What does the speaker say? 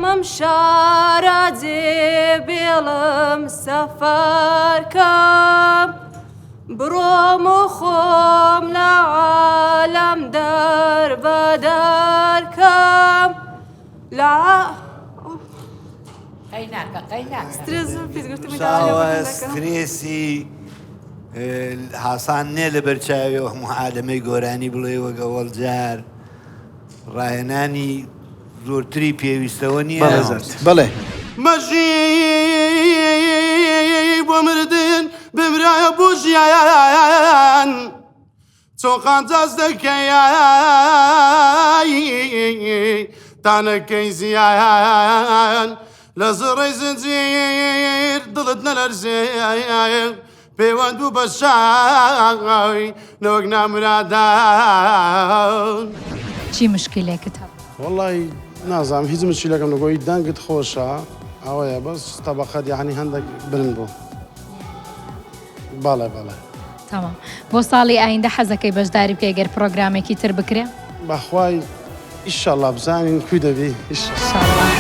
مەم شارە جێ بێڵم سەفەر کەم بڕۆم و خۆم لە عالەم دەر بە دەر کەم لە سترێسی هاسان نێ لە بەرچاوی و هەموو عالەمەی گۆرانی بڵێ وەک ئەوەڵ جار ڕاهێنانی زۆرتری پێویستەوە نییە بەڵێ مەژی بۆ مردن بمرایە بۆ ژیان چۆن قانجاز دەکەی تا نەکەی زیان لە زڕەی زنجیر دڵت نەلەرزێ پەیوەند بوو بە شای نەوەک نامرادان. چی مشکیلێکت هەبوو؟ وەڵی نازانم هیچ مشکیلەکەم نەگۆی دەنگت خۆشە ئەوەیە بەس تەبەقەت یعنی هەندێک برن بوو بەڵێ بەڵێ. تەمام بۆ ساڵی ئایندە حەزەکەی بەشداری بکەی گەر پڕۆگرامێکی تر بکرێ؟ بەخوای ئیشەڵا بزانین کوی دەبی ئیشەڵا.